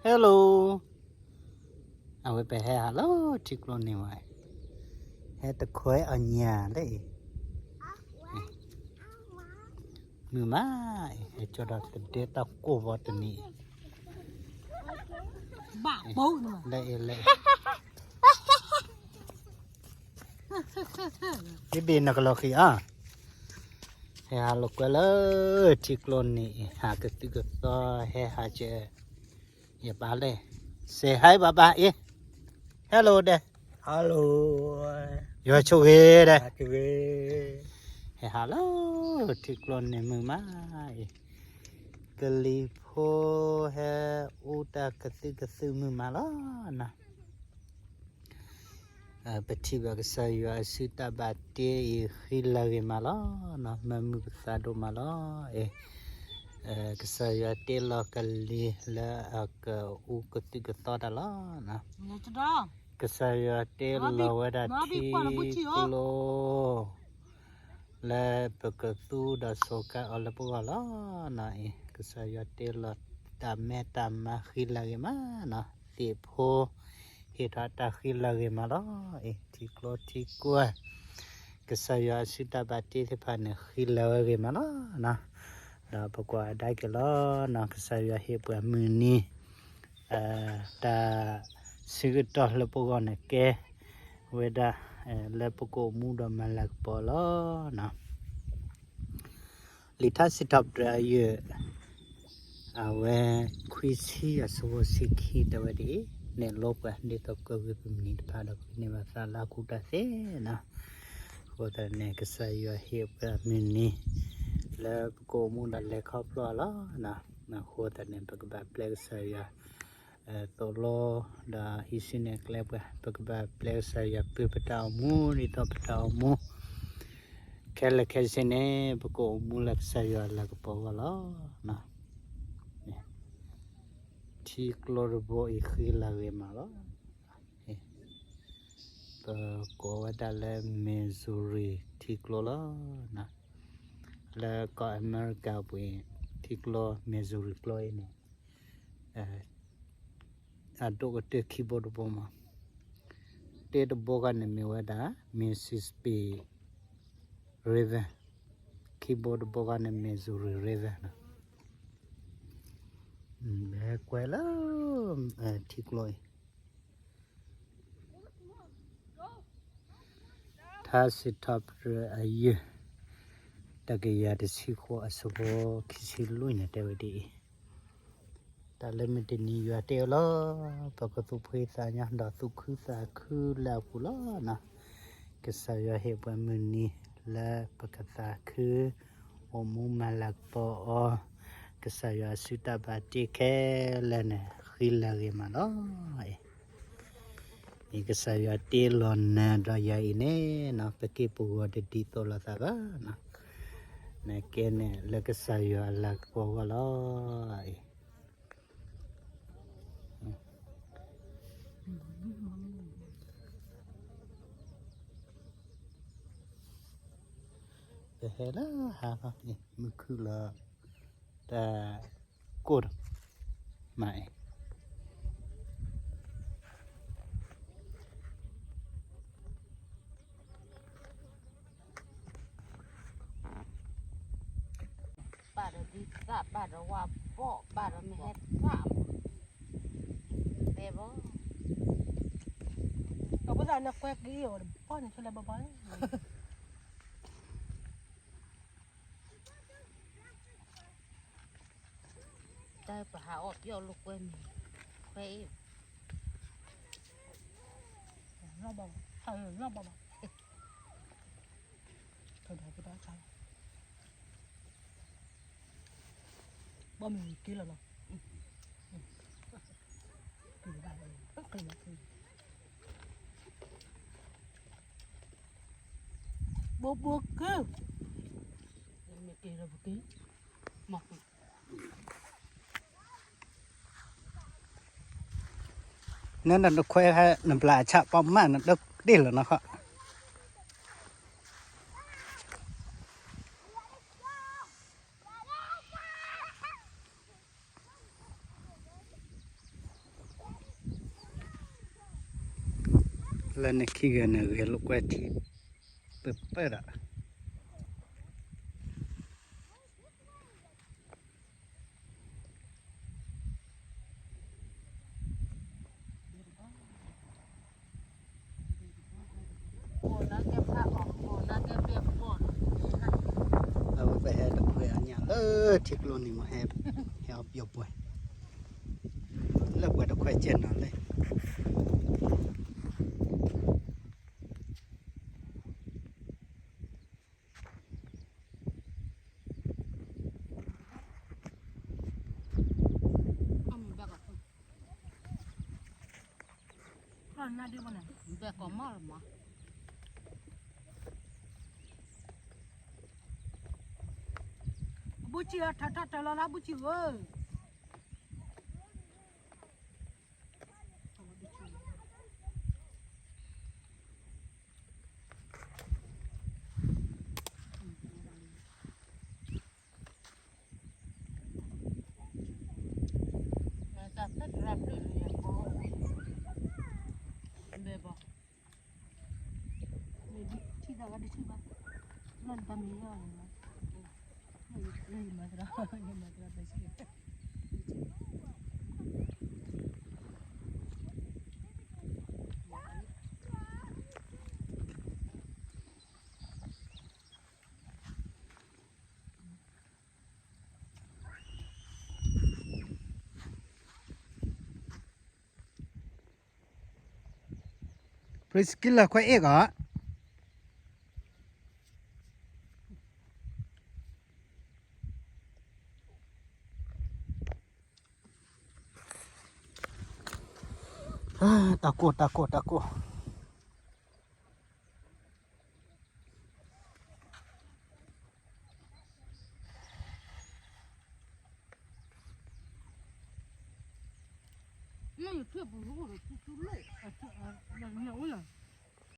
Hello, အဝဲပဟဲဟးလၢထံကျိန့ၣ်ဝဲ, ဟဲတခွဲအညၣ်လၢအံၤ, မုာ်မးအံၤ ဟဲကၠီဒီးတဒဲတၢ်ကိၢ်ဘီတနံၤအံၤ, လၢအံၤလၢအံၤ ဘံဘံနကလီၤဃံၤအီၤ, ဟဲဟးလိာ်ကွဲလၢထံကျိန့ၣ်အံၤ ဟးကသုၣ်ကသီ ဟဲဟးကဲ ယပၢ်လဲၣ်, say hi ဘၣ်ဘၣ်အံၤ, hello ဒဲး, hello, ယွၤဆိၣ်ဂ့ၤဒဲး, ဟဲဟးလၢထံကျိန့ၣ်မုာ်မးအံၤ, ကလံၤဖိဟဲအူတၢ်ကသုၣ်ကသုၣ်မုာ်မးလီၤနီၤ. ပထံၣ်ဘၣ်ကစၢ်ယွၤအစုတၢ်ဘၣ်တ့အံၤ ဃံလၤဂ့ၤမးလီၤနီၤ, မၤမုာ်ပသးဒိၣ်မးလီၤ. ကစၢ်ယွၤတ့လီၤကလံၤလၢအကအူကသုၣ်ကသီတၢ်လီၤ. ကစၢ်ယွၤတ့လီၤဝဲဒၣ်ထံကျိ လၢပကသူဒီးဆိးကါအီၤလၢပဂီၢ်လီၤနီၤအံၤ, ကစၢ်ယွၤတ့လီၤတၢ်မဲတၢ်မါဃံလၤဂ့ၤမးနီၤ, သ့ၣ်ဖိ ဟ့ၣ်ထီၣ်တၢ်ဃံလၤဂ့ၤမးလီၤအံၤ, ထံကျိထံကွၢ် ကစၢ်ယွၤအစုတၢ်ဘၣ်တ့သ့ၣ်တဖၣ်န့ၣ် ဃံလၤဝဲဂ့ၤမးလီၤနီၤ. ဒီးပကွၢ်အဒါက့ၤလီၤနီၤ, ကစၢ်ယွၤဟ့ၣ်ပှၤမုၢ်နံၤ တၢ်ဆၢကတီၢ်လၢပဂီၢ်န့ၣ်ကဲဝဲဒၣ် လၢပကအိၣ်မူဒီးမၤလၤကပီၤလီၤနီၤ. လံာ်ထါစံးထီၣ်ပတြၢၤအယုၢ် အဝဲခွံဆံအဆၢဖိဆံခံတဲဝဲဒ်အံၤ, နဲၣ်လိပှၤဒ်သိးကဂ့ၤပမုၢ်နံၤတဖၣ်ဒီး ပကန့ၢ်ဘၣ်သးလၢအကူၣ်တၢ်သ့နီၤ. အဃိသတးန့ၣ် ကစၢ်ယွၤဟ့ၣ်ပှၤမုၢ်နံၤ လၢပကအိၣ်မူဒီးလဲၤခီဖျိအီၤလီၤ. အဃိသတးန့ၣ် ပကဘၣ်ပျဲကစၢ်ယွၤ သိၣ်လိဒီးဟံးစုနဲၣ်ကျဲပှၤ, ပကဘၣ်ပျဲကစၢ်ယွၤပၢပတၢ်အိၣ်မူ ဒ်သိးပတၢ်အိၣ်မူ ခဲလၢာ်ခဲဆ့န့ၣ် ပကအိၣ်မူလၢကစၢ်ယွၤအလၤကပီၤအဂီၢ်လီၤ. ထံကျိတဘိအံၤဃံလၤဂ့ၤမးလီၤ. ပကိးဝဲဒၣ်လၢ Missouri ထံကျိလီၤ. လၢကီၢ်အမဲရကၤပူၤအံၤ ထံကျိ Missouri ကျိအံၤန့ၣ် အဒိၣ်ကတၢၢ်ခံဘိတဘိမး, တၢ်တဘိခါန့ၣ်မ့ၢ်ဝဲဒၣ် Mississippi River, ခံဘိတဘိခါန့ၣ် Missouri River နီၤ. ဟဲကွဲလၢ ထံကျိအံၤ ထါစံးထီၣ်ပတြၢၤအယုၢ် တကယၤတဆံဃိးအဆၢဖိခံဆံလွံၢ်န့ၣ် တဲဝဲဒ်အံၤ, တၢ်လၢမုၢ်တနံၤယွၤတ့အီၤလီၤ, ပကသူၣ်ဖှံသးညီဒီးသူၣ်ခုသးခုလၢအပူၤလီၤနီၤ. ကစၢ်ယွၤဟ့ၣ်ပှၤမုၢ်နံၤလၢပကသးခု အိၣ်မူမၤလၤကပီၤအီၤ, ကစၢ်ယွၤအစုတၢ်ဘၣ်တ့ခဲလၢာ်န့ၣ် ဃံလၤဂ့ၤမးလီၤ. အံၤကစၢ်ယွၤတ့လီၤနၤဒီးယၤအံၤန့ၣ်နီၤ, ပက့ၢ်ပဂီၤတဒ်သိးလိာ်သးဘၣ်နီၤ, နကဲန့ၣ်လၢကစၢ်ယွၤအလၤကပီၤအဂီၢ်လီၤ. အံၤ ပဟဲလၢဟါလီၤ, မုၢ်ခုၣ်လီၤ, တၢ်ကိၢ်တမးအံၤ ဘၣ်ဒီးဒ်သၣ်ဘၣ်ဒီးဝါဘီၣ်ဘၣ်ဒီးမ့ၢ်ဟဲသၣ်မး, တဲဘီ, အဝဲသ့ၣ်န့ၣ်ကွဲက့ၤအီၤတဘီန့ၣ် ဆၢလၢဘီဘီလီၤ. တၢ်ပဟးအီၣ်ပျီၣ်လိာ်ကွဲမ့ၢ်, ခွဲအ့ၣ်, ဘီမုၢ်က့ၤလီၤနီၤ. ဘိဘိက့ၤ, မ့ၢ်က့ၤလီၤပက့ၤ, မ့ၢ် နနခွဲနဘျးအဆၣ်ပီမး နဒိးတ့ၢ်လီၤနီၤခီ. လၢန့ၣ်ခံဂၤန့ၣ်ဂဲၤလိာ်ကွဲထံ ပၢၢ်ပၢၢ်ဒီး အဝဲပဟဲတခွဲအညၣ်လၢထံကျိနံၤမး ဟဲ ဟဲအီၣ်ပယီၤပှဲၤ လၢပှဲၤတခွဲကဲနီၤလဲၣ် ဘဲကီမၢ်လီၤမး အဘူၣ်စံၣ်လီၤ ထးထးတၢ်လီၤလၢအဘူၣ်စံၣ်ဧၢ တၢ်ဖဲတရၣ်ဖျၢၣ်န့ၣ် ယၤဘီ ဘဲဘီ ထံၣ်သးဂၤတထံၣ်ဘၣ် လီၤတၢ်မံၤလီၤ ယမၤသရၣ် ယမၤသရၣ်ဘဲဆံ Priscilla ခွဲးအ့ၣ်ကီး တၢ်ကိၢ် တၢ်ကိၢ် တၢ်ကိၢ် နထံၣ်ပူၤ နအိၣ်လီၤ